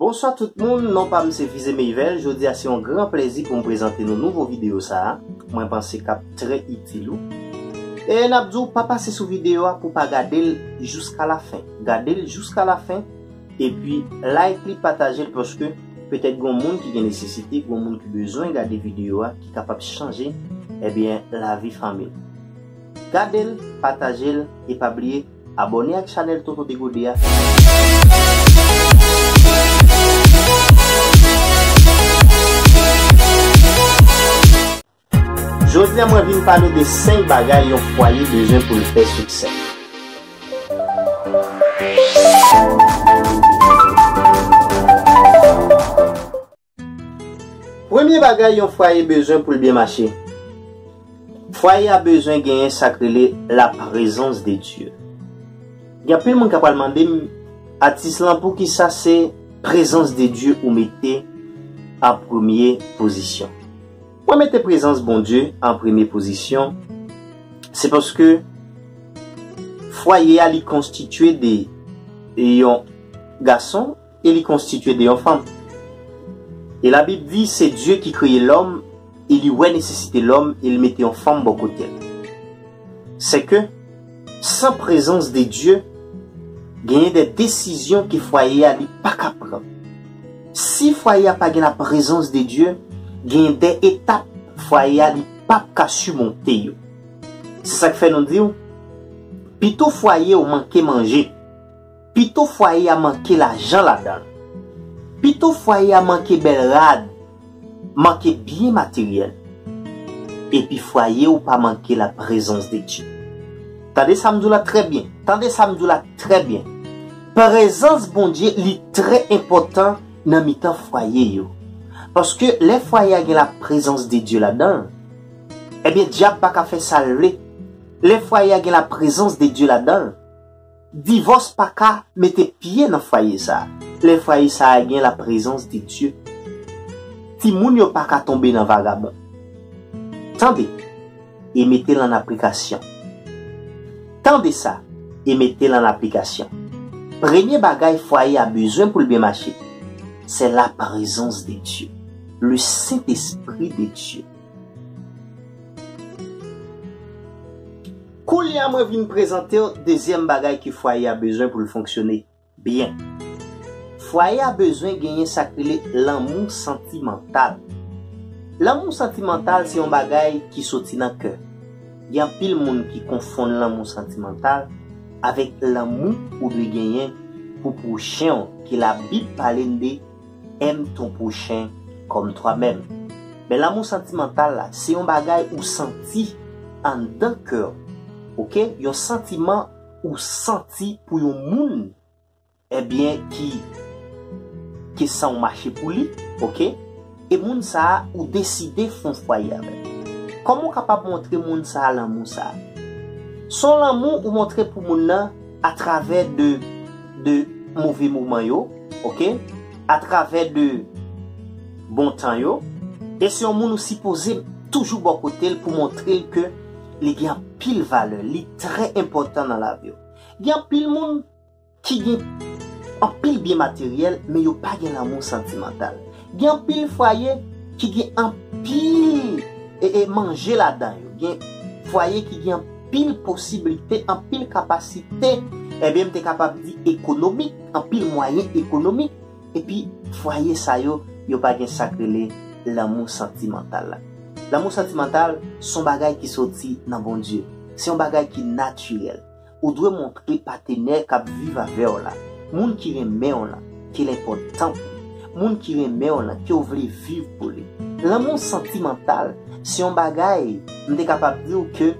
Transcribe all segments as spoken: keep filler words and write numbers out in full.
Bonswa tout moun, non pa m se Fize Meyvel. Jodi a se yon gran plèzi pou m prezante nou nouvo videyo sa a. Mwen panse k ap trè itil ou. E n ap di w pa pase sou videyo a pou w pa gade l jiska lafen. Gade l jiska lafen, epi like li, pataje l, paske petèt gon moun ki gen nesesite, gon moun ki bezwen gade videyo a, ki kapab chanje, ebyen, lavi fanmi l. Gade l, pataje l, e pa bliye abòne ak chanèl Toto Degode a. Jodi a mwen vin pale de senk bagay yon fwaye bezwen pou l fè siksè. Premye bagay yon fwaye bezwen pou l byen mache. Fwaye a bezwen genyen sa k rele la présence de Dieu. Gen anpil moun k ap pral mande m, atis lan, poukisa se prezans de Dye ou mete an premye pozisyon? Mwen mete prezans Bondye an premye pozisyon, se paske fwaye a li konstitye de yon gason e li konstitye de yon fanm. E Labib di se Dye ki kreye lòm e li wè nesesite lòm e li mete yon fanm bò kote l. Sèke san prezans de Dye, genyen de desizyon ke fwaye a li pa ka pran. Si fwaye a pa gen la prezans de Dye, genyen de etap fwaye a li p ap ka simonte yo. Se sa k fè nou di w, pito fwaye w manke manje, pito fwaye a manke lajan ladan l, pito fwaye a manke bèl rad, manke byen materyèl, epi fwaye w pa manke la prezans de Dye. Tande sa m di w la trè byen. Tande sa m di w la trè byen. Prezans Bondye li trè enpòtan nan mitan fwaye yo. Paske lè fwaye a gen la prezans de Dye ladan l, ebyen dyab pa ka fè sa l vle. Lè fwaye a gen la prezans de Dye ladan l, divòs pa ka mete pye nan fwaye sa a. Lè fwaye sa a gen la prezans de Dye, timoun yo pa ka tonbe nan vagabon. Tande, e mete l an aplikasyon. Tande sa, e mete l an aplikasyon. Premye bagay fwaye a bezwen pou l byen mache, se la prezans de Dye, le Sentespri de Dye. Koulye a mwen vin prezante w dezyèm bagay ke fwaye a bezwen pou l fonksyone byen. Fwaye a bezwen genyen sa k rele lanmou santimantal. Lanmou santimantal se yon bagay ki soti nan kè. Gen anpil moun ki konfonn lanmou santimantal avèk lanmou ou dwe genyen pou pwochen w, ke Labib pale n de aime ton prochain comme toi-même. Men lanmou santimantal la, se yon bagay ou santi anndan kè w, oke? Yon santiman ou santi pou yon moun, ebyen, ki, ke san w mache pou li, oke? E moun sa a, ou deside fon fwaye avè l. Kòman w kapab montre moun sa a lanmou sa a? Se yon lanmou ou montre pou moun nan atravè de, de move moman yo, oke? Atravè de bon tan yo. E se yon moun ou sipoze toujou bò kote l pou montre l ke li gen anpil valè, li trè enpòtan nan lavi w. Gen anpil moun ki gen anpil byen materyèl, men yo pa gen lanmou santimantal. Gen anpil fwaye ki gen anpil, e, e, manje ladan yo. Gen fwaye ki gen anpil posiblite, anpil kapasite, ebyen, m te kapab di ekonomik, anpil mwayen ekonomik, epi fwaye sa yo, yo pa gen sa k rele lanmou santimantal la. Lanmou santimantal, se yon bagay ki soti nan Bondye. Se yon bagay ki natirèl. Ou dwe montre patenè k ap viv avè w la, moun ki renmen w lan, ke l enpòtan pou ou, moun ki renmen w lan, ke w vle viv pou li. Lanmou santimantal, se yon bagay, m te kapab di w ke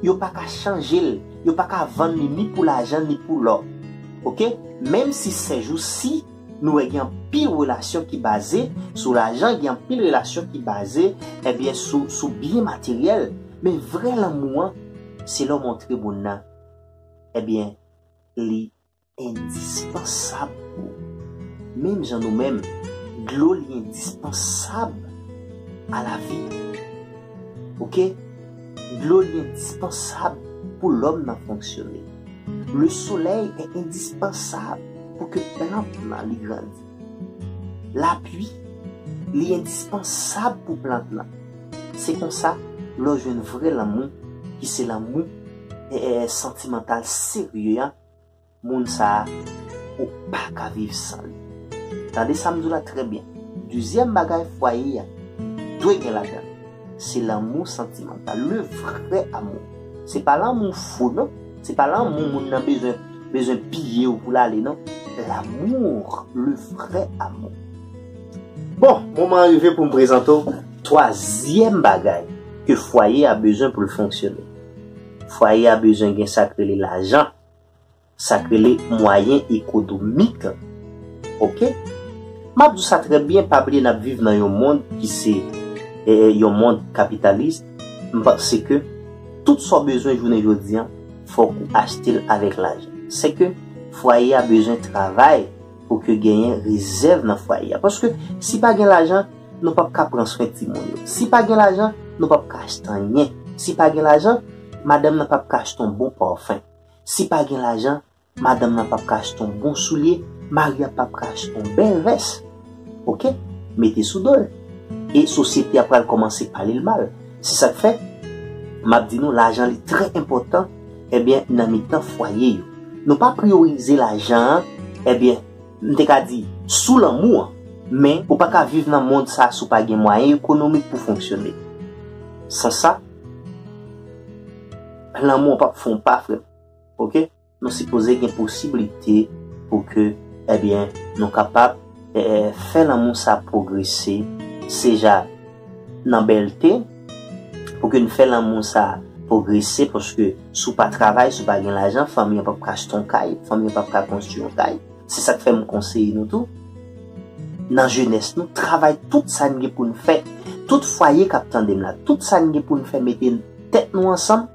yo pa ka chanje l, yo pa ka vann li ni pou lajan ni pou lò. Oke? Menm si sèjousi, nou wè gen anpil relasyon ki baze sou lajan, gen anpil relasyon ki baze, ebyen, sou, sou byen materyèl. Men vrè lanmou an, se lè w montre moun nan, ebyen, li endispansab pou ou. Menm jan nou menm, dlo li endispansab a lavi. Oke? Dlo li endispansab pou lòm nan fonksyone. Le soleil est indispensable pou ke plant lan li grandi. Lapli, li endispansab pou plant lan. Se konsa, lè w jwenn vrè lanmou, ki se lanmou, e, e, santimantal serye a, moun sa a, ou pa ka viv san li. Tande sa m di w la trè byen. Dezyèm bagay fwaye a dwe gen ladan l, se lanmou santimantal, le vrai amour. Se pa lanmou fo non. Se pa lanmou moun nan bezwen, bezwen piye w pou l ale non. L'amour, le vrai amour. Bon, moman an rive pou m prezante w twazyèm bagay ke fwaye a bezwen pou l fonksyone. Fwaye a bezwen gen sa k rele lajan, sa k rele mwayen ekonomik. Oke? M ap di w sa trè byen, pa bliye n ap viv nan yon mond ki se, e, e, yon mond kapitalis. M panse ke tout sa w bezwen jounen jodi an, fòk ou achte l avèk lajan. Se ke fwaye a bezwen travay pou ke genyen rezèv nan fwaye a. Paske si pa gen lajan, nou p ap ka pran swen timoun yo. Si pa gen lajan, nou p ap ka achte anyen. Si pa gen lajan, madanm nan p ap ka achte yon bon pafen. Si pa gen lajan, madanm nan p ap ka achte yon bon soulye, mari a p ap ka achte yon bèl vès. Oke? Mete sou do l. E sosyete a pral kòmanse pale l mal. Se sa k fè, m ap di nou, lajan li trè enpòtan, ebyen, nan mitan fwaye yo. Nou pa priyorize lajan an, ebyen, m te ka di, sou lanmou an. Men, ou pa ka viv nan mond sa a si w pa gen mwayen ekonomik pou fonksyone. San sa, lanmou an p ap fè yon pa, frè m. Oke? Nou sipoze gen posiblite pou ke, ebyen, nou kapab, eh, fè lanmou sa pwogrese, seja nan bèlte, pou ke n fè lanmou sa pwogrese, paske si w pa travay, si w pa gen lajan, fanmi an p ap ka achte yon kay, fanmi an p ap ka konstwi yon kay. Se sa k fè m konseye nou tou. Nan jenès nou, travay tout sa n gen pou n fè. Tout fwaye k ap tande m la, tout sa n gen pou n fè, mete tèt nou ansanm.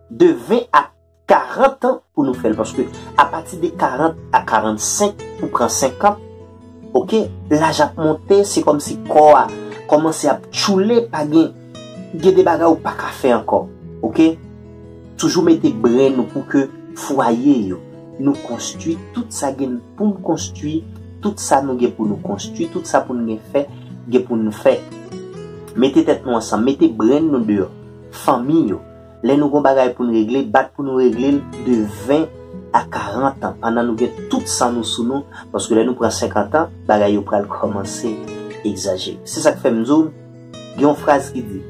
De ven a karant an pou nou fè l, paske apati de karant a karannsenk, pou pran senkant, oke, laj ap monte, se kòmsi kò a kòmanse ap tchoule, pa gen, gen de bagay ou pa ka fè ankò, oke? Toujou mete bren nou pou ke fwaye yo, nou konstwi tout sa gen pou n konstwi, tout sa nou gen pou nou konstwi, tout sa pou n gen fè, gen pou n fè. Mete tèt nou ansanm, mete bren nou deyò, fanmi yo, lè nou gon bagay pou n regle, bat pou nou regle l de ven a karant an, pandan nou gen tout san nou sou nou, paske lè nou pran senkant an, bagay yo pral kòmanse egzajere. Se sa k fè m di w, gen yon fraz ki di,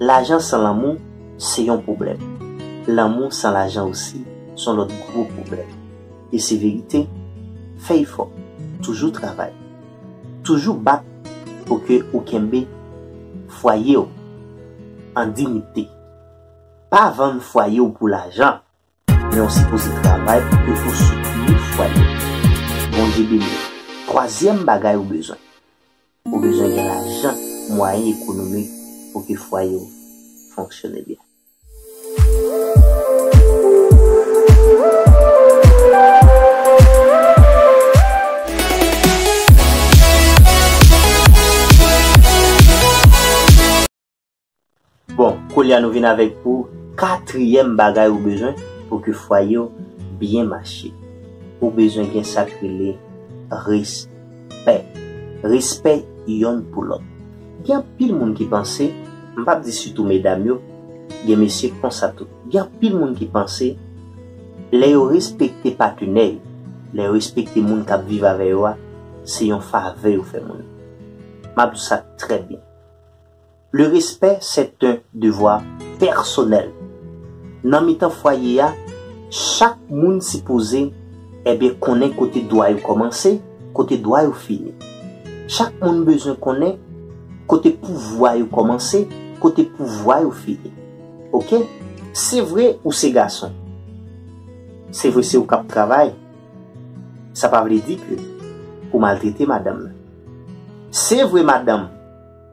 lajan san lanmou, se yon pwoblèm. Lanmou san lajan osi, se yon lòt gwo pwoblèm. E se verite, fè efò, toujou travay, toujou bat pou ke ou kenbe fwaye w an diyite. Pa vann fwaye w pou lajan, men w sipoze travay pou ke ou soutni fwaye w. Bondye beni w. Twazyèm bagay ou bezwen. Ou bezwen gen lajan, mwayen ekonomik pou ke fwaye w fonksyone byen. Bon, kounye a nou vin avèk pou katriyèm bagay ou bezwen pou ke fwaye w byen mache. Ou bezwen gen sa k rele respè. Respè yonn pou lòt. Gen anpil moun ki panse, m p ap di sitou medam yo, gen mesye konsa tou. Gen anpil moun ki panse, lè yo respekte patnè yo, lè yo respekte moun k ap viv avè yo a, se yon favè yo fè moun nan. M ap di sa trè byen. Le respect, c'est un devoir personnel. Nan mitan fwaye a, chak moun sipoze, ebyen, konnen kote dwa yo kòmanse, kote dwa yo fini. Chak moun bezwen konnen kote pouvwa yo kòmanse, kote pouvwa yo fini. Oke? Se vre, ou se gason. Se vre se ou k ap travay, sa pa vle di ke pou maltrete madanm nan. Se vre madanm,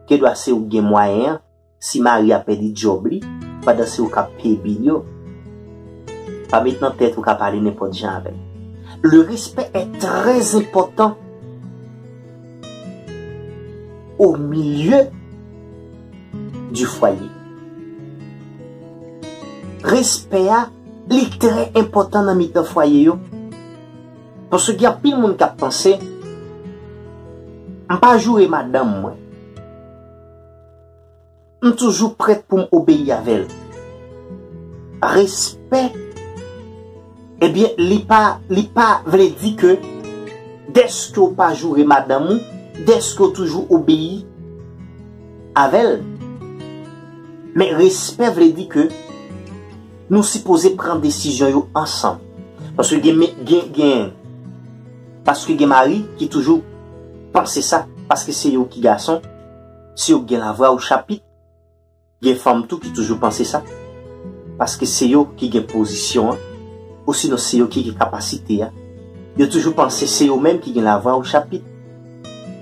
gen dwa se ou k gen mwayen an, si mari a pèdi djòb li, pandan se ou k ap peye bil yo, pa met nan tèt ou ka pale nenpòt jan avè l. Le respect est très important au milieu du foyer. Respè a, li trè enpòtan nan mitan fwaye yo. Paske gen anpil moun k ap panse, "M pa joure madanm mwen. M toujou prèt pou m obeyi avè l." Respè, ebyen, li pa, li pa vle di ke dèske w pa joure madanm ou, dèske w toujou obeyi avè l. Men respè vle di ke nou sipoze pran desizyon yo ansanm. Paske gen, gen, gen, paske gen mari ki toujou panse sa, paske se yo ki gason, se yo ki gen lavwa o chapit, gen fanm tou ki toujou panse sa, paske se yo ki gen pozisyon an, osinon se yo ki gen kapasite a. Yo toujou panse se yo menm ki gen lavwa o chapit.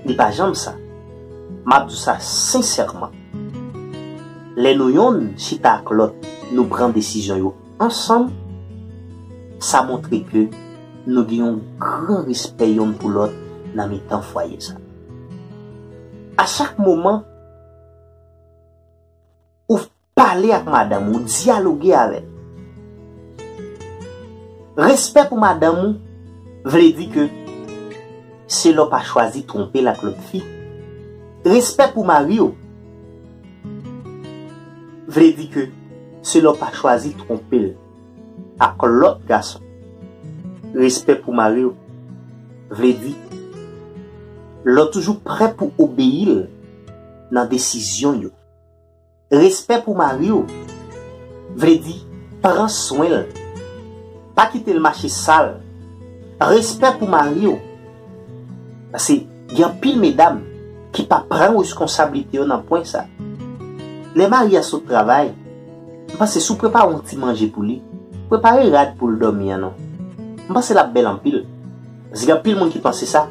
Li pa janm sa. M ap di w sa sensèman. Lè nou yonn chita ak lòt, nou pran desizyon yo ansanm, sa montre ke nou gen yon gran respè yonn pou lòt nan mitan fwaye sa. A chak moman, ou pale ak madanm ou, dyaloge avè l. Respè pou madanm ou vle di ke se lè w pa chwazi twonpe l ak lòt fi. Respè pou mari w vle di ke se lè w pa chwazi twonpe l ak lòt gason. Respè pou mari w vle di lè w toujou prè pou obeyi l nan desizyon yo. Respè pou mari w vle di pran swen l. Pa kite l mache sal. Respè pou mari w. Paske gen anpil medam ki pa pran reskonsablite yo nan pwen sa. Lè mari a sot travay, m panse si w prepare yon ti manje pou li, prepare rad pou l dòmi an non. M panse l ap bèl anpil. Paske gen anpil moun ki panse sa.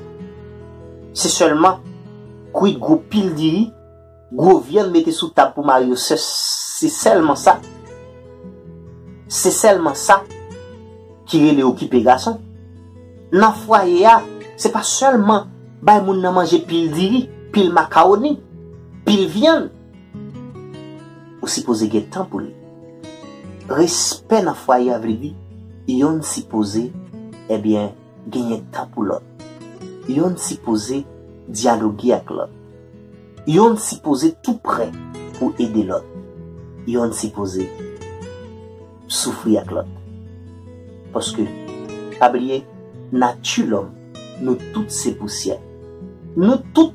Se sèlman kwit gwo pil diri, gwo vyann mete sou tab pou mari yo, se, se sèlman sa. Se sèlman sa ki rele okipe gason. Nan fwaye a, se pa sèlman bay moun nan manje pil diri, pil makawoni, pil vyann. Ou sipoze gen tan pou li. Respè nan fwaye a vle di yonn sipoze, ebyen, genyen tan pou lòt. Yonn sipoze dyaloge ak lòt. Yonn sipoze tou prè pou ede lòt. Yonn sipoze soufri ak lòt. Paske, pa bliye, nati lòm, nou tout se pousyè. Nou tout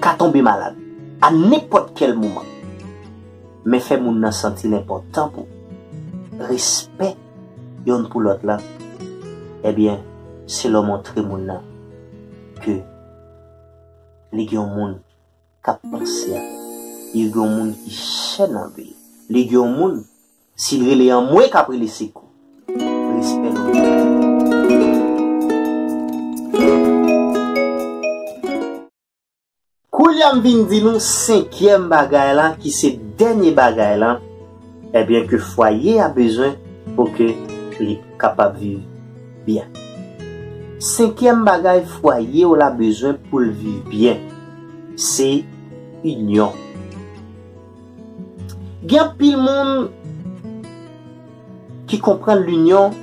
ka tonbe malad a nenpòt kèl moman. Men fè moun nan santi l enpòtan pou respè yonn pou lòt la, ebyen, se lè w montre moun nan ke li gen yon moun k ap panse a, li gen yon moun ki chè nan vi l, li gen yon moun, si l rele anmwe, k ap rele sekou. Respè lòm. Koulye a m vin di nou senkyèm bagay la, ki se dènye bagay la, ebyen ke fwaye a bezwen pou ke li kapab viv byen. Senkyèm bagay fwaye w la bezwen pou l viv byen, se inyon. Gen anpil moun ki konprann linyon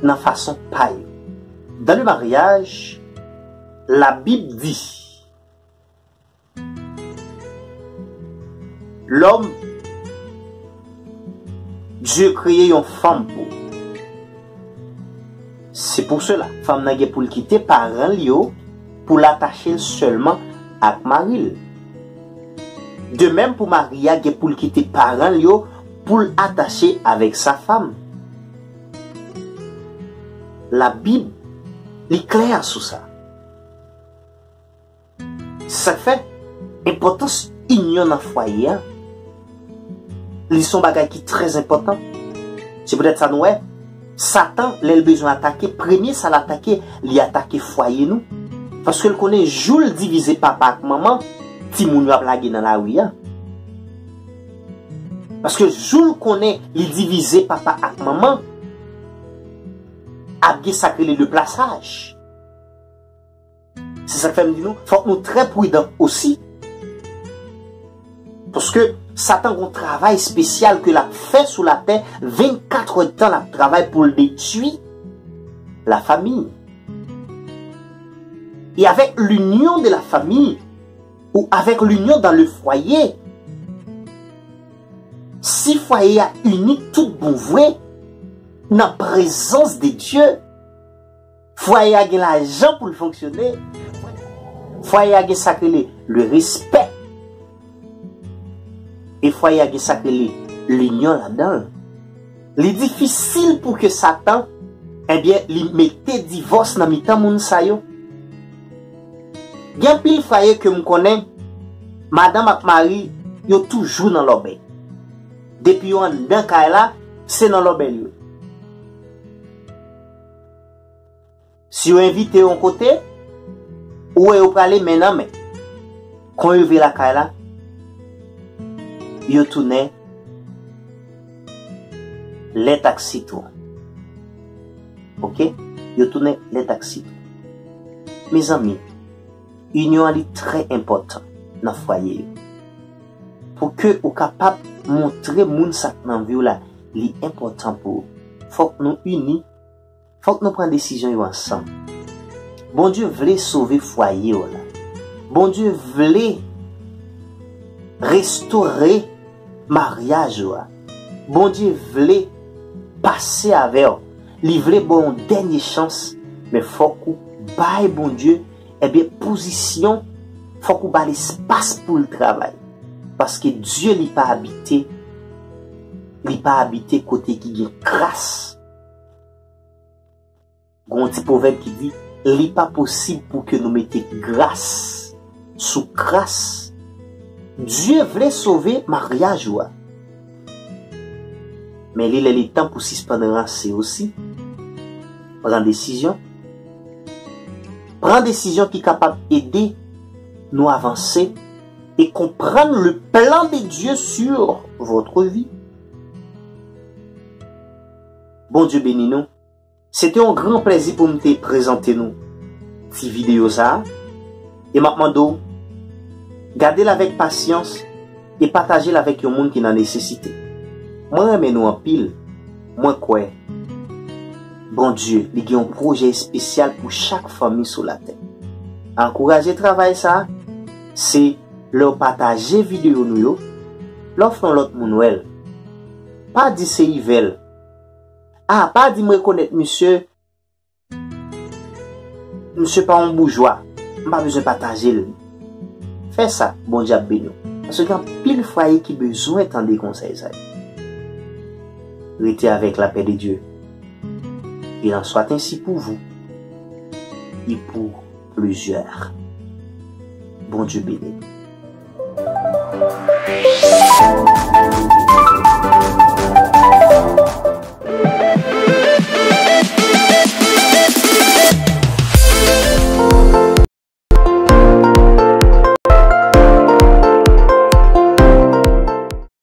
nan fason pa yo. Dans le mariage, la Bible dit, Lòm, Dye kreye yon fanm pou. Se pou sela, fanm nan gen pou l kite paran l yo pou l atache l sèlman ak mari l. De menm pou mari a gen pou l kite paran l yo pou l atache avèk sa fanm. Labib, li klè sou sa. Sa k fè, enpòtans inyon nan fwaye a, li se yon bagay ki trè enpòtan. Se poutèt sa nou wè, Satan, lè l bezwen atake, premye sa l atake, li atake fwaye nou. Paske l konnen jou l divize papa ak manman, timoun yo ap lage nan lari a. Paske jou l konnen li divize papa ak manman, ap gen sa k rele le plasaj. Se sa k fè m di nou, fòk nou trè pridan osi. Paske Satan gon travay espesyal ke l ap fè sou latè, vennkat èdtan l ap travay pou l detwi la famille. Et avec l'union de la famille, ou avec l'union dans le foyer, si fwaye a ini tout bon vre nan prezans de Dye, fwaye a gen lajan pou l fonksyone, fwaye a gen sa k rele le respè, e fwaye a gen sa k rele linyon ladan l. Li difisil pou ke Satan, ebyen, li mete divòs nan mitan moun sa yo. Gen anpil fwaye ke m konnen, madanm ak mari yo toujou nan lòbèy. Depi yo anndan kay la, se nan lòbèy yo. Si yo envite yo yon kote, ou wè yo prale men nan men. Kon yo rive lakay la, yo tounen lèt ak sitwon. Oke? Yo tounen lèt ak sitwon. Mezanmi, inyon an li trè enpòtan nan fwaye yo. Pou ke ou kapab montre moun sa k nan vi w la, li enpòtan pou ou. Fòk nou ini, fòk nou pran desizyon yo ansanm. Bondye vle sove fwaye w la. Bondye vle restore maryaj ou a. Bondye vle pase avè w. Li vle ba w yon dènye chans, men fòk ou bay Bondye, ebyen, pozisyon, fòk ou ba l espas pou l travay. Paske Dye, li pa abite, li pa abite kote ki gen kras. Gon ti pwovèb ki di, li pa posib pou ke nou mete gras sou kras. Dye vle sove maryaj ou a. Men li lè li tan pou sispann ranse osi. Pran desizyon. Pran desizyon ki kapab ede nou avanse e konprann le plan de Dieu sur votre vie. Bondye beni nou. Se te yon gran plèzi pou m te prezante nou ti videyo sa a. E m ap mande w, gade l avèk pasyans e pataje l avèk yon moun ki nan nesesite. Mwen renmen nou anpil. Mwen kwè Bondye, li gen yon pwojè espesyal pou chak fanmi sou latè. Ankouraje travay sa a, se lè w pataje videyo nou yo, lè w fè yon lòt moun wè l. Pa di se Yvèl. A, pa di m rekonèt misye, misye pa yon boujwa, m pa bezwen pataje l. Fè sa, Bondye ap beni w. Paske gen anpil fwaye ki bezwen tande konsèy sa yo. Rete avec la paix de Dieu. Il en soit ainsi pour vous et pour plusieurs. Bondye beni w.